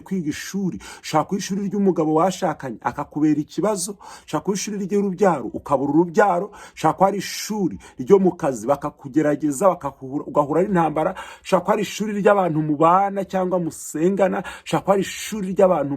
Kwiga ishuri, ushaka kuba ishuri ry'umugabo washakanye akakubera ikibazo, ushaka kuba ishuri ry'urubyaro ukabura urubyaro, ushaka kuba ari ishuri ryo mu kazi bakakugerageza, ugahura n'intambara, ushaka kuba ari ishuri ry'abantu mubana cyangwa musengana, ushaka kuba ari ishuri ry'abantu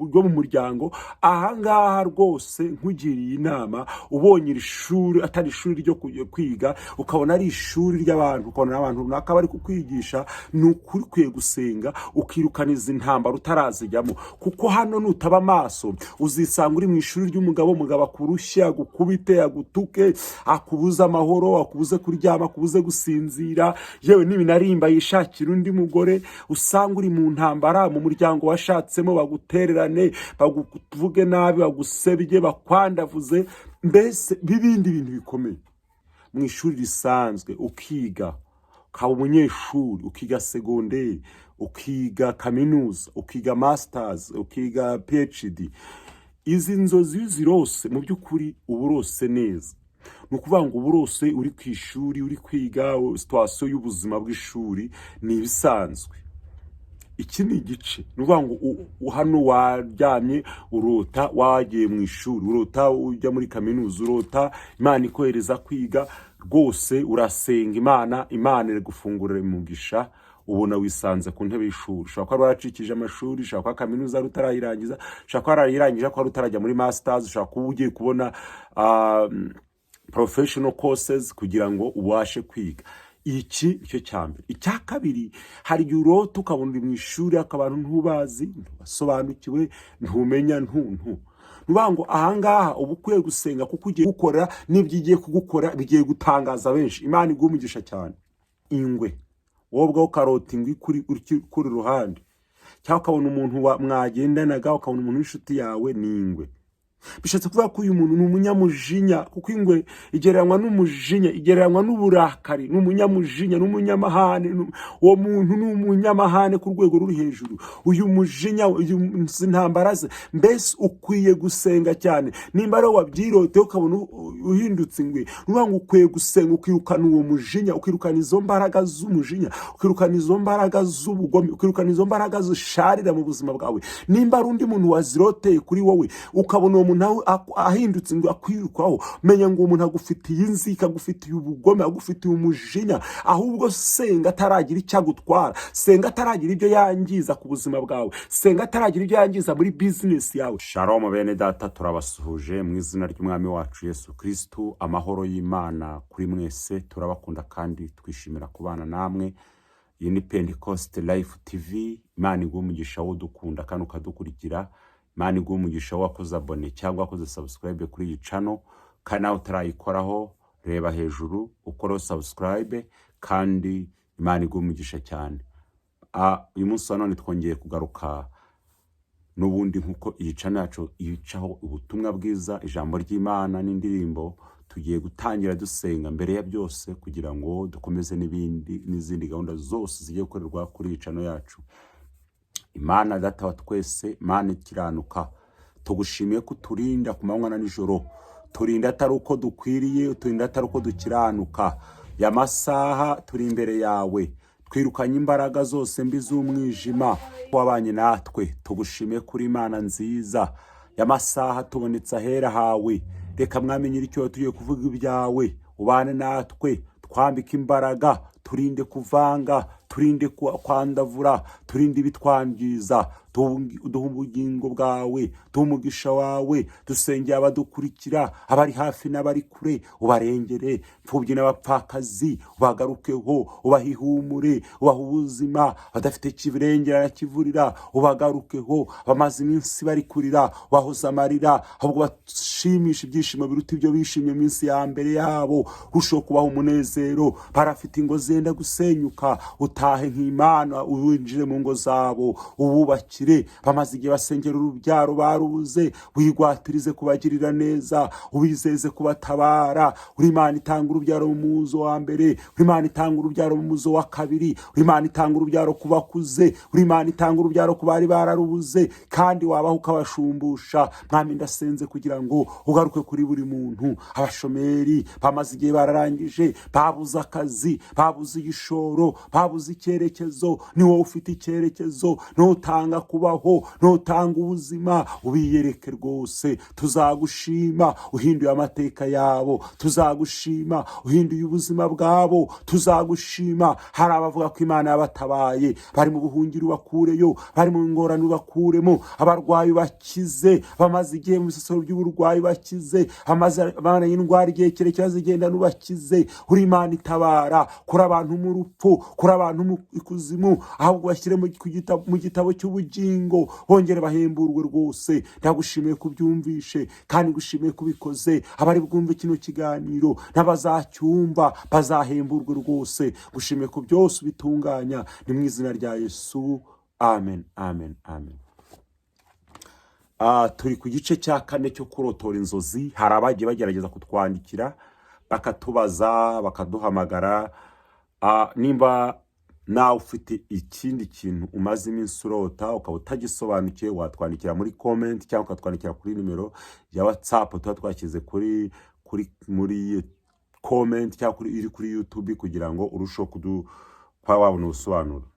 ryo mu muryango. Ahangaha rwose nkugiriye inama, ubonye iri shuri atari ishuri ryo kwiga, ukabona ari ishuri ry'abantu, ukabona abantu runaka bari kukwigisha, ni ukuri ukwiye gusenga ukirukana izi ntambara utarazijyamo, kuko hano nutaba amaso uzisanga uri mu ishuri ry'umugabo. Umugabo akurushye, agukubite, agutuke, akubuze amahoro, akubuze kuryama, akubuze gusinzira, yewe n'ibinarimba yishakira undi mugore. Usanga uri mu ntambara mu muryango washatsemo, bagutererane, baguvuge nabi, bagusebye, bakwandavuze, mbese b'ibindi bintu bikomeye. Mu ishuri risanzwe ukiga, ukaba umunyeshuri, ukiga segonderi, ukiga kaminuza, ukiga masters, ukiga PhD, izi nzozi iyo uzirose, mu by'ukuri uba urose neza. Ni ukuvuga ngo uba urose uri ku ishuri, uri kwiga, situation y'ubuzima bw'ishuri ni ibisanzwe. Iki ni igice, ni ukuvuga ngo hano waryamye urota wagiye mu ishuri, urota ujya muri kaminuza, urota Imana ikohereza kwiga. Rwose urasenga Imana, Imana iragufungurira umugisha, ubona wisanze ku ntebe y'ishuri. Ushobora kuba waracikije amashuri, ushobora kuba kaminuza wari utarayirangiza, ushobora kuba warayirangije ko wari utarajya muri masters, ushobora kuba ugiye kubona professional courses kugira ngo ubashe kwiga. Iki nicyo cya mbere. Icya kabiri, hari igihe urota ukabona uri mu ishuri ariko abantu ntubazi, ntubasobanukiwe, ntumenya ntuntu. Ni ukuvuga ngo ahangaha uba ukwiye gusenga, kuko ugiye gukora n'ibyo igiye kugukora bigiye gutangaza benshi. Imana iguha umugisha cyane. Ingwe, wowe ubwawe ukarota ingwe kuri ruhande, cyangwa ukabona umuntu mwagendanaga, ukabona umuntu w'inshuti yawe ni ingwe. Bishatse kuvuga ko uyu muntu ni umunyamujinya, kuko ingwe igereranywa n'umujinya, igereranywa n'uburakari. Ni umunyamujinya, ni umunyamahane. Uwo muntu ni umunyamahane ku rwego ruri hejuru. Uyu mujinya, uyu izi ntambara ze, mbese ukwiye gusenga cyane. Nimba ari wabyiroteye ukabona uhindutse ingwe, ni ukuvuga ngo ukwiye gusenga ukirukana uwo mujinya, ukirukana izo mbaraga z'umujinya, ukirukana izo mbaraga z'ubugome, ukirukana izo mbaraga zisharira mu buzima bwawe. Nimba ari undi muntu waziroteye kuri wowe, ukabona uwo muntu nawe ahindutse ngo akwirukaho, menya ngo uwo muntu agufitiye inzika, agufitiye ubugome, agufitiye umujinya. Ahubwo senga ataragira icyo agutwara, senga ataragira ibyo yangiza ku buzima bwawe, senga ataragira ibyo yangiza muri bizinesi yawe. Shalom bene data, turabasuhuje mu izina ry'Umwami wacu Yesu Kristu. Amahoro y'Imana kuri mwese. Turabakunda kandi twishimira kubana namwe. Iyi ni Pentecost Life TV. Imana iguhe umugisha wo udukunda kandi ukadukurikira. Imana iguhe umugisha wakoze abonner cyangwa wakoze subscribe kuri iyi channel. Kandi nawe utarayikoraho, reba hejuru ukoreho subscribe, kandi Imana iguhe umugisha cyane. Uyu munsi wa none twongeye kugaruka n'ubundi, nk'uko iyi channel yacu icaho ubutumwa bwiza, ijambo ry'Imana n'indirimbo. Tugiye gutangira dusenga mbere ya byose kugira ngo dukomeze n'ibindi n'izindi gahunda zose zigiye gukorerwa kuri iyi channel yacu. Imana Data wa twese, Imana ikiranuka, tugushimiye ko uturinda ku manywa na nijoro. Turinda atari uko dukwiriye, turinda atari uko dukiranuka. Ya masaha turi imbere yawe, twirukanye imbaraga zose mbi z'umwijima. Wabanye natwe, tugushimiye kuri Imana nziza. Ya masaha tubonetse ahera hawe. Reka Mwami nyir'icyo tugiye kuvuga ibyawe, ubane natwe, twambike imbaraga, turinde kuvanga, turinde kwandavura, turinde ibitwangiza. Duhe ubugingo bwawe, duhe umugisha wawe. Dusengeye abadukurikira, abari hafi n'abari kure, ubarengere. Imfubyi n'abapfakazi ubagarukeho, ubahe ihumure, ubahe ubuzima. Abadafite kirengera na kivurira, ubagarukeho. Abamaze iminsi bari kurira, ubahoze amarira, ahubwo bashimisha ibyishimo biruta ibyo bishimye mu minsi ya mbere yabo. Urushaho kubaha umunezero. Barafite ingo zenda gusenyuka, utahe nk'Imana, winjire mu ngo zabo, ububakire. Bamaze igihe basengera urubyaro barubuze, wigwatirize kubagirira neza, ubizeze kubatabara. Uri Imana itanga urubyaro mu muzo wa mbere, uri Imana itanga urubyaro mu muzo wa kabiri, uri Imana itanga urubyaro ku bakuze, uri Imana itanga urubyaro ku bari bararubuze, kandi wabaho ukabashumbusha. Mwami, ndasenze kugira ngo ugaruke kuri buri muntu. Abashomeri bamaze igihe bararangije, babuze akazi, babuze igishoro, babuze icyerekezo, ni wowe ufite icyerekezo, ni wowe utanga. kubaho, nutanga ubuzima, ubiyereke rwose. Tuzagushima uhinduye amateka yabo, tuzagushima uhinduye ubuzima bwabo, tuzagushima. Hari abavuga ko Imana yabatabaye, bari mu buhungiro bakureyo, bari mu ngorane bakuremo, abarwayi bakize, bamaze igihe mu bisesero by'uburwayi bakize, amaze abana indwara igihe kirekire zigenda n'ubakize. Uri Imana itabara, kuri abantu mu rupfu, kuri abantu mu ikuzimu, ahubwo bashyire mu gitabo cy'ubugingo, bongere bahemburwe rwose. Ndagushimiye kubyumvishe kandi ngushimiye kubikoze. Abari bwumve kino kiganiro n'abazacyumva bazahemburwe rwose. Ngushimiye ku byose ubitunganya, ni mu izina rya Yesu, amen, amen, amen. Turi ku gice cya kane cyo kurotora inzozi. Hari abagiye bagerageza kutwandikira, bakatubaza, bakaduhamagara. Nimba nawe ufite ikindi kintu umaze iminsi urota ukaba utagisobanukiwe, watwandikira muri comment cyangwa ukatwandikira kuri nimero ya WhatsApp tuba twashyize kuri muri comment cyangwa iri kuri YouTube, kugira ngo urusheho kuba wabona ubusobanuro.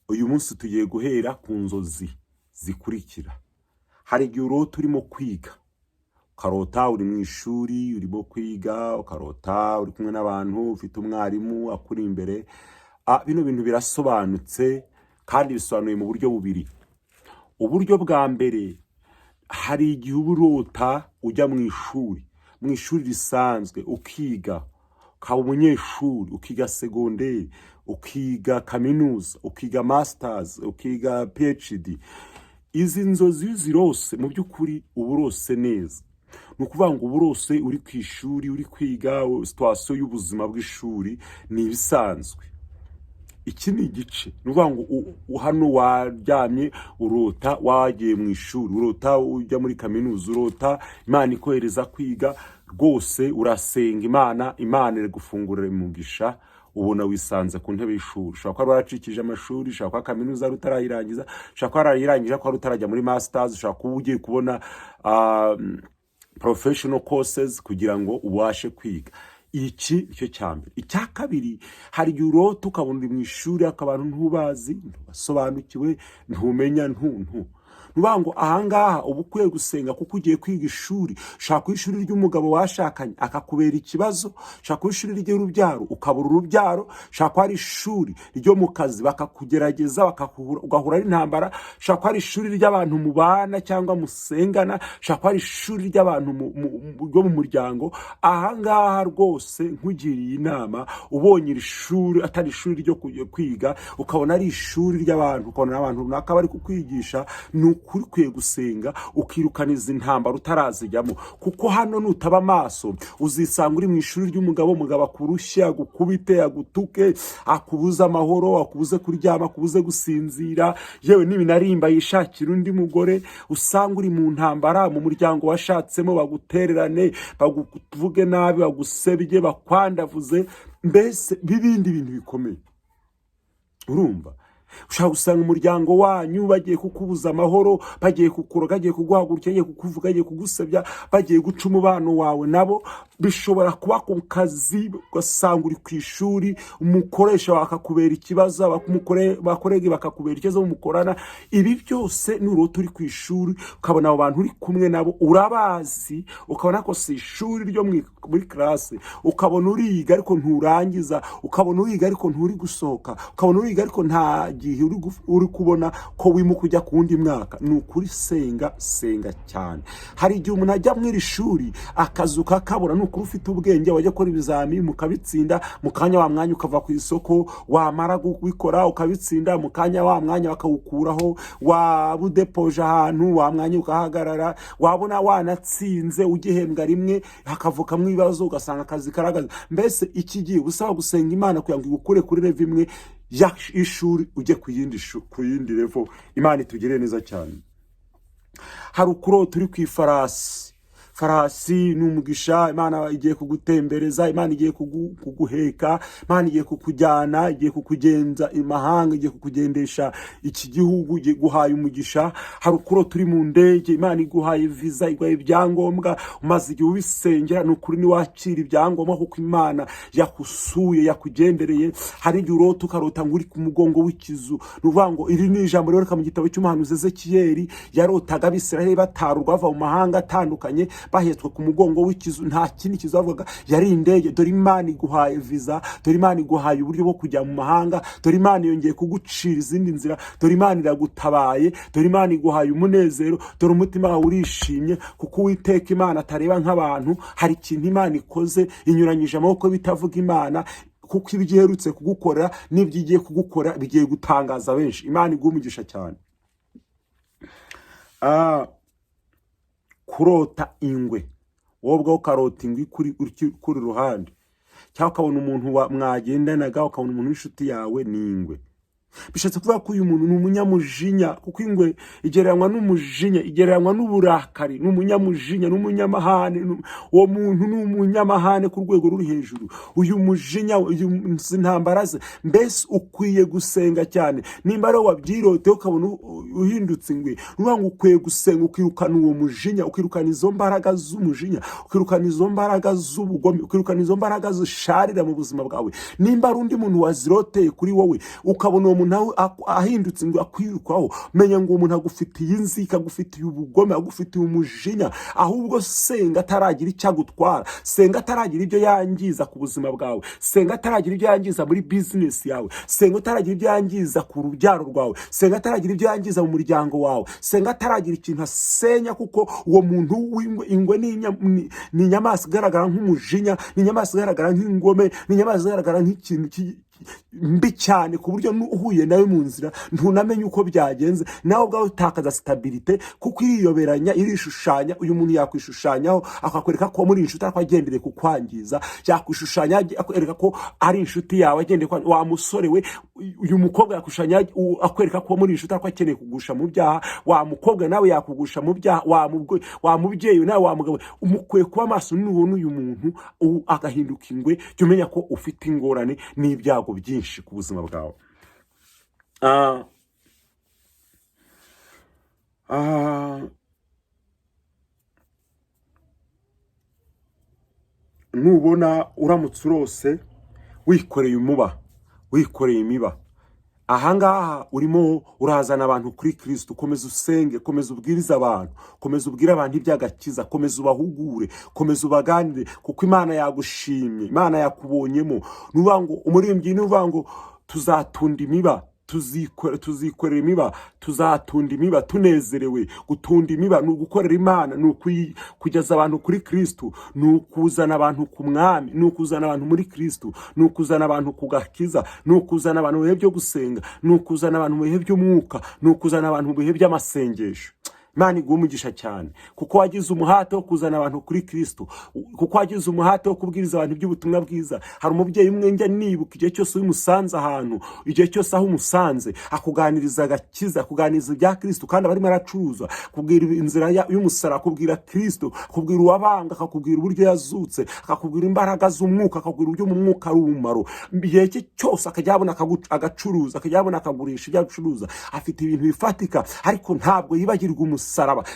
Uyu munsi tugiye guhera ku nzozi zikurikira. Hari igihe urota urimo kwiga, ukarota uri mu ishuri urimo kwiga, ukarota uri kumwe n'abantu, ufite umwarimu akuri imbere. Bino bintu birasobanutse kandi bisobanuye mu buryo bubiri. Uburyo bwa mbere, hari igihe uba urota ujya mu ishuri, mu ishuri risanzwe, ukiga, ukaba umunyeshuri, ukiga segonderi, ukiga kaminuza, ukiga masters, ukiga PhD. Izi nzozi iyo uzirose, mu by'ukuri uba urose neza. Ni ukuvuga ngo uba urose uri ku ishuri, uri kwiga, situation y'ubuzima bw'ishuri ni ibisanzwe. Iki ni igice, ni ukuvuga ngo hano waryamye urota wagiye mu ishuri, urota ujya muri kaminuza, urota Imana ikohereza kwiga rwose, urasenga Imana, Imana iragufungurira umugisha, ubona wisanze ku ntebe y'ishuri. Ushobora kuba waracikije amashuri, ushobora kuba kaminuza wari utarayirangiza, ushobora kuba warayirangije ariko wari utarajya muri masters, ushobora kuba ugiye kubona professional courses kugira ngo ubashe kwiga. Iki nicyo cya mbere. Icya kabiri, hari igihe urota ukabona uri mu ishuri ariko abantu ntubazi, ntubasobanukiwe, ntumenya ntu nuvuga ngo ahangaha uba ukwiye gusenga kuko ugiye kwiga ishuri. Ushaka kuba ishuri ry'umugabo washakanye akakubera ikibazo, ushaka kuba ishuri ry'urubyaro ukabura urubyaro, ushaka kuba ari ishuri ryo mu kazi bakakugerageza, ugahura n'intambara, ushaka kuba ari ishuri ry'abantu mubana cyangwa musengana, ushaka kuba ari ishuri ry'abantu ryo mu muryango. Ahangaha rwose nkugiriye inama, ubonye iri shuri atari ishuri ryo kwiga, ukabona ari ishuri ry'abantu, ukabona abantu runaka bari kukwigisha, ni ukuri ukwiye gusenga ukirukana izi ntambara utarazijyamo, kuko hano nutaba amaso uzisanga uri mu ishuri ry'umugabo, umugabo akurushye, agukubite, agutuke, akubuze amahoro, akubuze kuryama, akubuze gusinzira, yewe n'ibinarimba yishakira undi mugore. Usanga uri mu ntambara mu muryango washatsemo, bagutererane, baguvuge nabi, bagusebye, bakwandavuze, mbese b'ibindi bintu bikomeye. Urumva ushobora gusanga umuryango wanyu bagiye kukubuza amahoro, bagiye kukuroga, bagiye kuguhagurukira, bagiye kukuvuga, bagiye kugusebya, bagiye guca umubano wawe nabo. Bishobora kuba ku kazi, ugasanga uri ku ishuri, umukoresha wawe akakubera ikibazo, abakorege bakakubera ikibazo mukorana. Ibi byose nurota uri ku ishuri ukabona abo bantu uri kumwe nabo urabazi, ukabona ko si ishuri ryo muri classe, ukabona uriga ariko nturangiza, ukabona uriga ariko nturi gusohoka, ukabona uriga ariko nta gihe uri kubona ko wimuka ujya ku wundi mwaka, ni ukuri senga, senga cyane. Hari igihe umuntu ajya muri iri shuri akazu kakabura. Ni ukuri ufite ubwenge, wajya gukora ibizami mukabitsinda, mu kanya wa mwanya ukava ku isoko, wamara kubikora ukabitsinda, mu kanya wa mwanya bakawukuraho, waba udepoje ahantu wa mwanya ugahagarara, wabona wanatsinze ugihembwa rimwe hakavukamo ibibazo, ugasanga akazi karagaze. Mbese iki gihe usaba gusenga Imana kugira ngo igukure kuri level imwe y'ishuri ujye ku yindi level. Imana itugirire neza cyane. Hari ukurota uri ku ifarasi. Farasi ni ikimenyetso cy'intambara. Farasi ni umugisha. Imana igiye kugutembereza, Imana igiye kuguheka, Imana igiye kukujyana, igiye kukugenza imahanga, igiye kukugendesha iki gihugu, igiye guhaye umugisha. Hari ukurota uri mu ndege, Imana iguhaye viza, iguhaye ibyangombwa umaze igihe ubisengera. Ni ukuri niwakira ibyangombwa kuko Imana yakusuye, yakugendereye. Hari igihe urota, ukarota ngo uri ku mugongo w'ikizu. Ni ukuvuga ngo iri ni ijambo riboneka mu gitabo cy'umuhanuzi Ezekiyeli. Yarotaga Abisirayeli batarurwa bava mu mahanga atandukanye, bahetswe ku mugongo w'ikizu. Nta kindi kizu bavugaga, yari indege. Dore Imana iguhaye viza, dore Imana iguhaye uburyo bwo kujya mu mahanga, dore Imana yongeye kugucira izindi nzira, dore Imana iragutabaye, dore Imana iguhaye umunezero, dore umutima wawe urishimye kuko Uwiteka Imana atareba nk'abantu. Hari ikintu Imana ikoze, inyuranyije amaboko bitavuga Imana, kuko ibyo iherutse kugukora n'ibyo igiye kugukora bigiye gutangaza benshi. Imana iguha umugisha cyane. Kurota ingwe, wowe ubwawe ukarota ingwe kuri ruhande, cyangwa ukabona umuntu mwagendanaga, ukabona umuntu w'inshuti yawe ni ingwe, bishatse kuvuga ko uyu muntu ni umunyamujinya, kuko ingwe igereranywa n'umujinya, igereranywa n'uburakari. Ni umunyamujinya, ni umunyamahane. Uwo muntu ni umunyamahane ku rwego ruri hejuru. Uyu mujinya, uyu intambara ze, mbese ukwiye gusenga cyane. Nimba ari wabyirote ukabona uhindutse ingwe, ni ukuvuga ngo ukwiye gusenga, ukirukana uwo mujinya, ukirukana izo mbaraga z'umujinya, ukirukana izo mbaraga z'ubugome, ukirukana izo mbaraga zisharira mu buzima bwawe. Nimba ari undi muntu waziroteye kuri wowe, ukabona uwo muntu nawe ahindutse ngo akwirukaho, menya ngo uwo muntu agufitiye inzika, agufitiye ubugome, agufitiye umujinya. Ahubwo senga ataragira icyo agutwara, senga ataragira ibyo yangiza ku buzima bwawe, senga ataragira ibyo yangiza muri bizinesi yawe, senga ataragira ibyo yangiza ku rubyaro rwawe, senga ataragira ibyo yangiza mu muryango wawe, senga ataragira ikintu asenya, kuko uwo muntu w'ingwe, ingwe ni inyamaswa igaragara nk'umujinya, ni inyamaswa igaragara nk'ingome, ni inyamaswa igaragara nk'ikintu mbi cyane, ku buryo uhuye nawe mu nzira ntunamenye uko byagenze, nawe ubwawe utakaza stabilité, kuko iriyoberanya, irishushanya. Uyu muntu yakwishushanyaho akakwereka ko muri inshuti, ariko agendereye kukwangiza. Yakwishushanya akwereka ko ari inshuti yawe, agendeye wa musore we, uyu mukobwa yakwishushanya akwereka ko muri inshuti, ariko akeneye kugusha mu byaha. Wa mukobwa nawe yakugusha mu byaha, wa mubyeyi nawe, wa mugabo, umukwiye kuba maso. Nubona uyu muntu agahinduka ingwe, jya umenya ko ufite ingorane n'ibyago byinshi ku buzima bwawe. Nubona uramutse urose wikoreye umuba, wikoreye imiba, ahangaha urimo urazana abantu kuri Kirisito. Komeza usenge, komeza ubwirize abantu, komeza ubwire abantu iby'agakiza, komeza ubahugure, komeza ubaganire, kuko Imana yagushimye, Imana yakubonyemo. Ni ukuvuga ngo umuririmbyi, ni ukuvuga ngo tuzatunda imiba, tuzikorera imiba, tuzatunda imiba tunezerewe. Gutunda imiba ni ugukorera Imana, ni kugeza abantu kuri Kristo, ni ukuzana abantu ku Mwami, ni ukuzana abantu muri Kristo, ni ukuzana abantu ku gakiza, ni ukuzana abantu mu bihe byo gusenga, ni ukuzana abantu mu bihe by'umwuka, ni ukuzana abantu mu bihe by'amasengesho. Imana iguha umugisha cyane kuko wagize umuhate wo kuzana abantu kuri Kristo, kuko wagize umuhate wo kubwiriza abantu iby'ubutumwa bwiza. Hari umubyeyi umwe njya nibuka, igihe cyose umusanze ahantu, igihe cyose aho umusanze, akuganiriza agakiza, akuganiriza ibya Kristo, kandi aba arimo aracuruza, akubwira inzira y'umusaraba, akubwira Kristo, akubwira uwabanga, akakubwira uburyo yazutse, akakubwira imbaraga z'umwuka, akakubwira uburyo mu mwuka ari umumaro. Igihe cye cyose akajya yabona agacuruza, akajya yabona akagurisha ibyo acuruza, afite ibintu bifatika, ariko ntabwo yibagirwa umusaraba,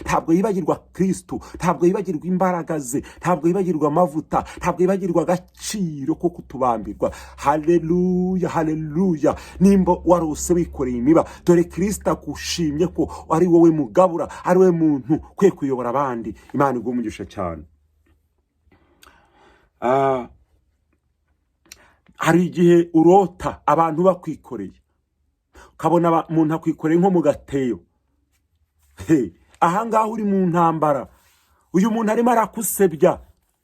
ntabwo yibagirwa Kristo, ntabwo yibagirwa imbaraga ze, ntabwo yibagirwa amavuta, ntabwo yibagirwa agaciro ko kutubambirwa. Haleluya, haleluya! Nimba warose wikoreye imiba, dore Kristo agushimye ko ari wowe mugabura, ari wowe muntu ukwiye kuyobora abandi. Imana iguhe umugisha cyane. Hari igihe urota abantu bakwikoreye, ukabona umuntu akwikoreye nko mu gateyo. He, ahangaha uri mu ntambara. Uyu muntu arimo arakusebya,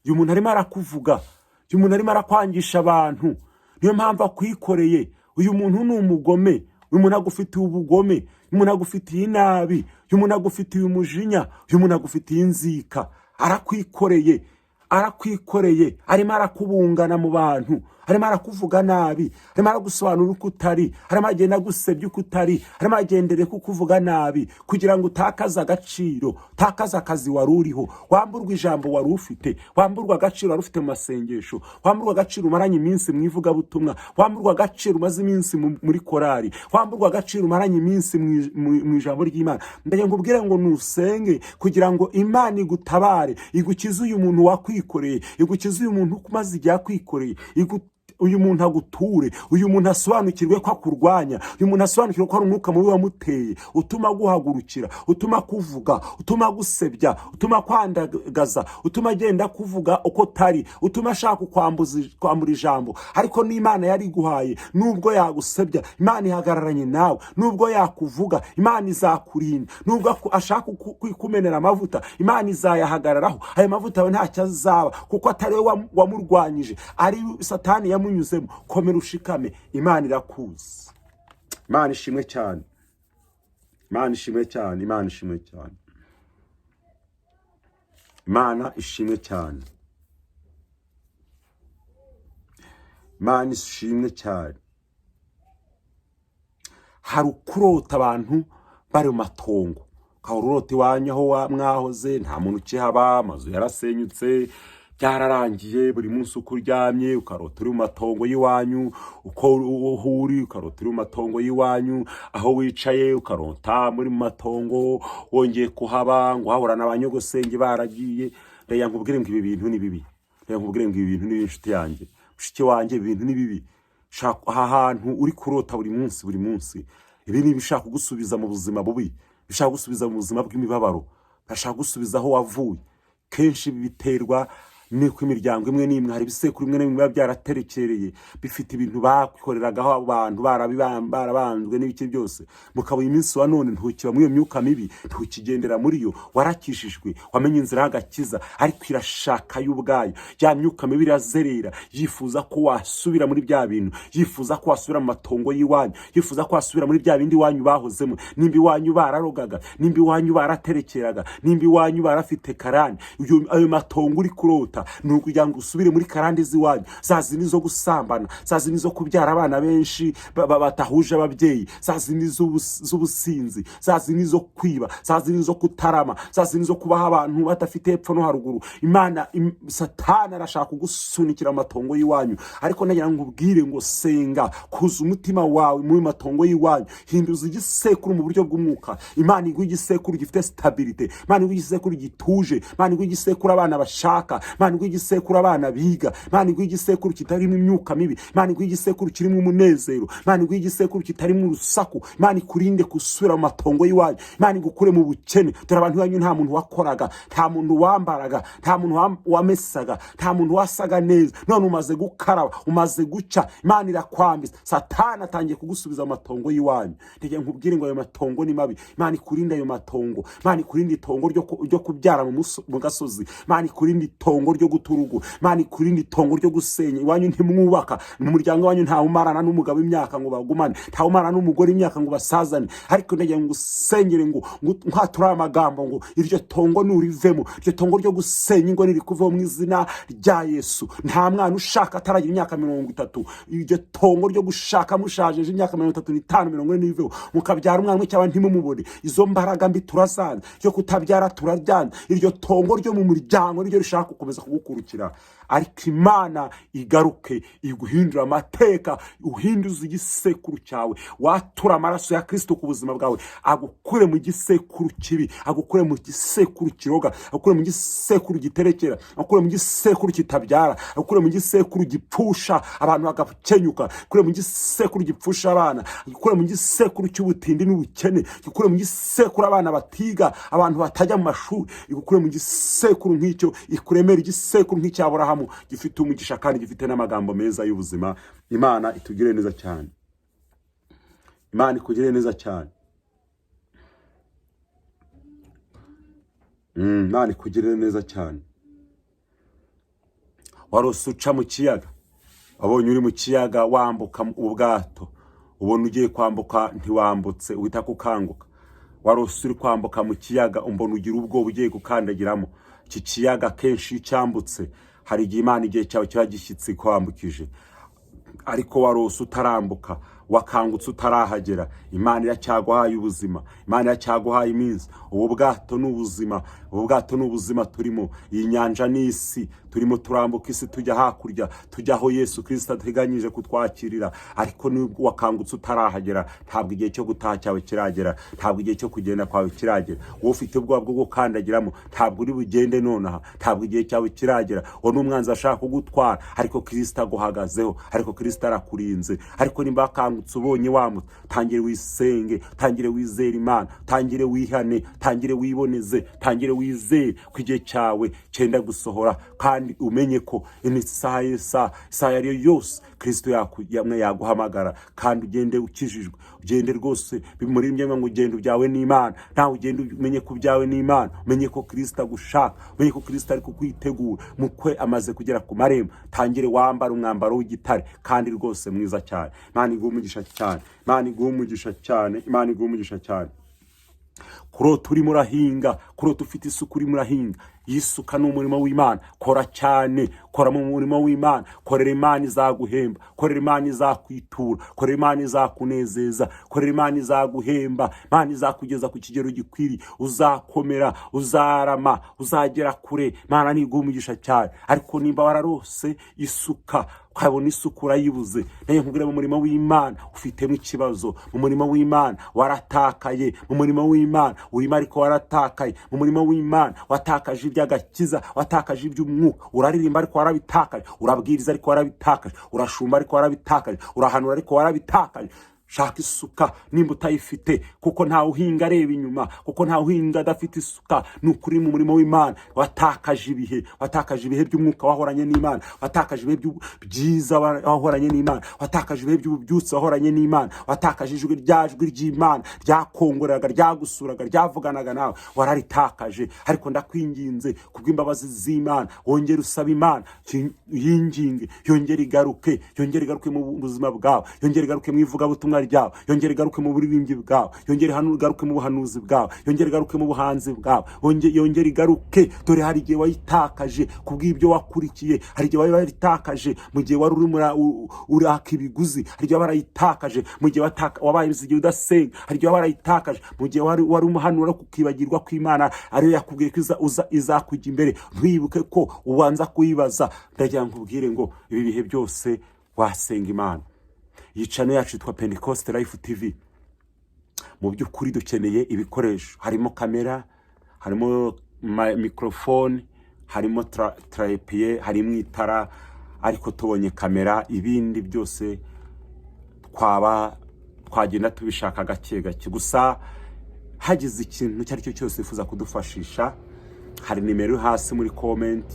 uyu muntu arimo arakuvuga, uyu muntu arimo arakwangisha abantu, niyo mpamvu akwikoreye. Uyu muntu ni umugome, uyu muntu agufitiye ubugome, uyu muntu agufitiye inabi, uyu muntu agufitiye umujinya, uyu muntu agufitiye inzika, arakwikoreye, arakwikoreye, arimo arakubungana mu bantu. Arimo arakuvuga nabi, arimo aragusobanura uko utari, arimo agenda agusebya uko utari, arimo agendere kukuvuga nabi kugira ngo utakaze agaciro, utakaze akazi wari uriho, wamburwe ijambo wari ufite, wamburwe agaciro wari ufite mu masengesho, wamburwe agaciro umaranye iminsi mu ivugabutumwa, wamburwe agaciro umaze iminsi muri korari, wamburwe agaciro umaranye iminsi mu ijambo ry'Imana. Ndagira ngo ubwire ngo nusenge kugira ngo Imana igutabare, igukize uyu muntu wakwikoreye, igukize uyu muntu umaze igihe akwikoreye, uyu muntu aguture, uyu muntu asobanukirwe ko akurwanya, uyu muntu asobanukirwe ko ari umwuka mubi wamuteye, utuma aguhagurukira, utuma kuvuga, utuma agusebya, utuma kwandagaza, utuma agenda kuvuga uko utari, utuma ashaka kwambura ijambo. Ariko n'Imana yari iguhaye, nubwo yagusebya, Imana ihagararanye nawe. Nubwo yakuvuga, Imana izakurinda. Nubwo ashaka kumenera amavuta, Imana izayahagararaho. Ayo mavuta yawe ntacyo azaba, kuko atari we wamurwanyije, ari Satani yamunyuzemo. Komera ushikame, Imana irakuzi. Imana ishimwe cyane, Imana ishimwe cyane, Imana ishimwe cyane, Imana ishimwe cyane, Imana ishimwe cyane. Hari ukurota abantu bari mu matongo, ukahora urota iwanyu aho mwahoze, nta muntu ukihaba, amazu yarasenyutse, byararangiye. Buri munsi uko uryamye ukarota uri mu matongo y'iwanyu, uko uri ukarota uri mu matongo y'iwanyu, aho wicaye ukarota muri mu matongo wongeye kuhaba, ngo uhahura na ba nyogosenge baragiye. Reka nkubwire ngo ibi bintu ni bibi. Reka nkubwire ngo ibi bintu ni bibi, inshuti yanjye, mushiki wanjye, ibi bintu ni bibi. Shaka aha hantu uri kurota buri munsi, buri munsi, ibi ni ibishaka kugusubiza mu buzima bubi, bishaka gusubiza mu buzima bw'imibabaro, bashaka gusubiza aho wavuye. Kenshi biterwa n'uko imiryango imwe n'imwe, hari ibisekuru bimwe na bimwe biba byaraterekereye, bifite ibintu bakoreragaho abantu, barabanzwe n'ibiki byose. Mukaba uyu munsi wa none ntukiba muri iyo myuka mibi, ntukigendera muri yo, warakishijwe, wamenye inzira y'agakiza, ariko irashaka yo ubwayo. Ya myuka mibi irazerera, yifuza ko wasubira muri bya bintu, yifuza ko wasubira mu matongo y'iwanyu, yifuza ko wasubira muri bya bindi iwanyu bahozemo. Nimba iwanyu bararogaga, nimba iwanyu baraterekeraga, nimba iwanyu barafite karande, ayo matongo uri kurota ni ukugira ngo usubire muri karande z'iwanyu, za zindi zo gusambana, za zindi zo kubyara abana benshi batahuje ababyeyi, za zindi z'ubusinzi, za zindi zo kwiba, za zindi zo kutarama, za zindi zo kubaho abantu badafite hepfo no haruguru. Imana Satani arashaka kugusunikira amatongo y'iwanyu, ariko nagira ngo ubwire ngo senga, kuza umutima wawe muri matongo y'iwanyu, hinduza igisekuru mu buryo bw'umwuka. Imana iguha igisekuru gifite stabilité, Imana iguha igisekuru gituje, Imana iguha igisekuru abana bashaka, Imana iguha igisekuru abana biga, Imana iguha igisekuru kitarimo imyuka mibi, Imana iguha igisekuru kirimo umunezero, Imana iguha igisekuru kitarimo urusaku. Imana ikurinde gusubira mu matongo y'iwanyu, Imana igukure mu bukene. Dore abantu iwanyu nta muntu wakoraga, nta muntu wambaraga, nta muntu wamesaga, nta muntu wasaga neza. None umaze gukaraba, umaze guca, Imana irakwambisa. Satani atangiye kugusubiza mu matongo y'iwanyu. Ntegeka nkubwire ngo ayo matongo ni mabi. Imana ikurinde ayo matongo. Imana ikurinde itongo ryo kubyara mu gasozi. Imana ikurinde itongo ryo guta urugo. Imana ikurinde itongo ryo gusenya iwanyu. Ntimwubaka mu muryango wanyu, ntawe umarana n'umugabo imyaka ngo bagumane, ntawe umarana n'umugore imyaka ngo basazane. Ariko ndagira ngo usengere, ngo nkwature aya magambo ngo iryo tongo nurivemo, iryo tongo ryo gusenya ingo nirikuveho mu izina rya Yesu. Nta mwana ushaka ataragira imyaka 30. Iryo tongo ryo gushaka mushajeje imyaka 35, 40 niriveho, mukabyara umwana umwe cyangwa ntimumubone. Izo mbaraga mbi turazanze, ryo kutabyara turaryanze. Iryo tongo ryo mu muryango niryo rishaka gukomeza kugukurikira, ariko Imana igaruke iguhindura amateka, uhinduze igisekuru cyawe, watura amaraso ya Kristo ku buzima bwawe, agukure mu gisekuru kibi, agukure mu gisekuru kiroga, agukure mu gisekuru giterekera, agukure mu gisekuru kitabyara, agukure mu gisekuru gipfusha abantu bagakenyuka, agukure mu gisekuru gipfusha abana, agukure mu gisekuru cy'ubutindi n'ubukene, igukure mu gisekuru abana batiga, abantu batajya mu mashuri, igukure mu gisekuru nk'icyo, ikuremere igisekuru nk'icya Aburahamu, gifite umugisha kandi gifite n'amagambo meza y'ubuzima. Imana itugire neza cyane, Imana ikugire neza cyane. Imana ikugirire neza cyane. Warose uca mu kiyaga, wabonye uri mu kiyaga wambuka ubwato, ubona ugiye kwambuka ntiwambutse, uhita kukanguka. Warose uri kwambuka mu kiyaga, umbona ugira ubwoba ugiye gukandagiramo. Iki kiyaga kenshi iyo ucyambutse, hari igihe Imana igihe cyawe kiba gishyitse kwambukije. Ariko warose utarambuka, wakangutse utarahagera, Imana iracyaguhaye ubuzima, Imana iracyaguhaye iminsi. Ubu bwato ni ubuzima, ubu bwato ni ubuzima turimo. Iyi nyanja ni isi turimo, turambuka isi tujya hakurya, tujya aho Yesu Kirisita ateganyije kutwakirira. Ariko nubwo wakangutse utarahagera, ntabwo igihe cyo gutaha cyawe kiragera, ntabwo igihe cyo kugenda kwawe kiragera. Wowe ufite ubwoba bwo gukandagiramo, ntabwo uri bugende nonaha, ntabwo igihe cyawe kiragera. Uwo ni umwanzi ashaka kugutwara, ariko Kirisita aguhagazeho, ariko Kirisita arakurinze. Ariko nimba wakangutse ubonye wambutse, tangire wisenge, tangire wizere Imana, tangire wihane, tangire wiboneze, tangire wizere ko igihe cyawe cyenda gusohora, kandi umenye ko isaha y'isaha, isaha iyo ari yo yose, Kirisito yaguhamagara. Kandi ugende ukijijwe, ugende rwose muri ngo ugende ubyawe n'Imana. Nawe ugende umenye ko ubyawe n'Imana, umenye ko Kirisito agushaka, umenye ko Kirisito ari kukwitegura. Mukwe amaze kugera ku marembo. Tangire wambara umwambaro w'igitare kandi rwose mwiza cyane. Imana iguhe umugisha cyane, Imana iguhe umugisha cyane, Imana iguhe umugisha cyane. Kurota urimo urahinga, kurota ufite isuku urimo urahinga, yisuka ni umurimo w'Imana. Kora cyane, kora mu murimo w'Imana, korera Imana izaguhemba, korera Imana izakwitura, korera Imana izakunezeza, korera Imana izaguhemba, Imana izakugeza ku kigero gikwiriye, uzakomera, uzarama, uzagera kure. Imana ntiguha umugisha cyane. Ariko nimba wararose isuka, ukabona isuku urayibuze, nayo nkubwira, mu murimo w'Imana ufitemo ikibazo, mu murimo w'Imana waratakaye, mu murimo w'Imana urimo ariko waratakaye, mu murimo w'Imana watakaje iby'agakiza, watakaje iby'umwuka. Uraririmba ariko warabitakaje, urabwiriza ariko warabitakaje, urashumba ariko warabitakaje, urahanura ariko warabitakaje. Shaka isuka nimba utayifite, kuko ntawe uhinga areba inyuma, kuko ntawe uhinga adafite isuka. Ni ukuri, mu murimo w'Imana watakaje ibihe, watakaje ibihe by'umwuka wahoranye n'Imana, watakaje ibihe byiza wahoranye n'Imana, watakaje ibihe by'ububyutse wahoranye n'Imana, watakaje ijwi rya jwi ry'Imana ryakongoreraga, ryagusuraga, ryavuganaga nawe, wararitakaje. Ariko ndakwinginze kubw'imbabazi z'Imana, wongere usaba Imana, yinginge yongere igaruke, yongere igaruke mu buzima bwawe, yongere igaruke mu ivugabutumwa ryawe, yongere igaruke mu buririmbyi bwawe, yongere hano igaruke mu buhanuzi bwawe, yongere igaruke mu buhanzi bwawe, yongere igaruke. Dore hari igihe wayitakaje kubw'ibyo wakurikiye, hari igihe wari waritakaje mu gihe wari urimo uraka ibiguzi, hari igihe warayitakaje mu gihe wabaye igihe udasenga, hari igihe warayitakaje mu gihe wari umuhanura kukibagirwa ko Imana ariyo yakubwiye ko izakujya imbere, ntiwibuke ko ubanza kuyibaza. Ndagira ngo nkubwire ngo ibi bihe byose wasenga Imana. Iyi channel yacu yitwa Pentecost Life TV. Mu by'ukuri dukeneye ibikoresho, harimo kamera, harimo mikorofone, harimo trépied, harimo itara. Ariko tubonye kamera, ibindi byose twaba twagenda tubishaka gake gake. Gusa hagize ikintu icyo ari cyo cyose wifuza kudufashisha, hari nimero iri hasi muri comment,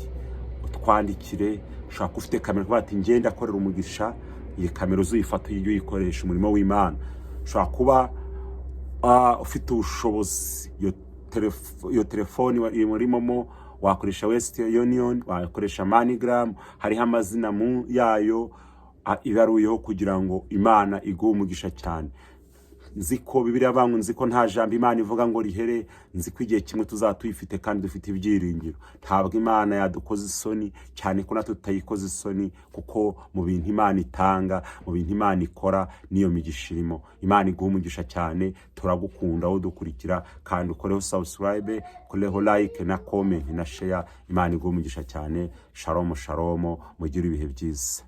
utwandikire. Ushobora kuba ufite kamera, ukavuga ati: "Ngenda akorera umugisha, iyi kamera uzuyifata ujye uyikoresha umurimo w'Imana." Ushobora kuba ufite ubushobozi, iyo telefoni iri muri MoMo, wakoresha Western Union, wakoresha MoneyGram, hariho amazina mu yayo ibaruyeho kugira ngo Imana iguhe umugisha cyane. Nzi ko Bibiliya bangu, nzi ko nta jambo Imana ivuga ngo rihere. Nzi ko igihe kimwe tuzaba tuyifite kandi dufite ibyiringiro. Ntabwo Imana yadukoza isoni, cyane ko natwe tutayikoza isoni, kuko mu bintu Imana itanga, mu bintu Imana ikora, niyo migisha irimo. Imana iguha umugisha cyane, turagukunda aho dukurikira, kandi ukoreho subscribe, ukoreho like na comment na share. Imana iguha umugisha cyane. Shalom shalom, mugire ibihe byiza.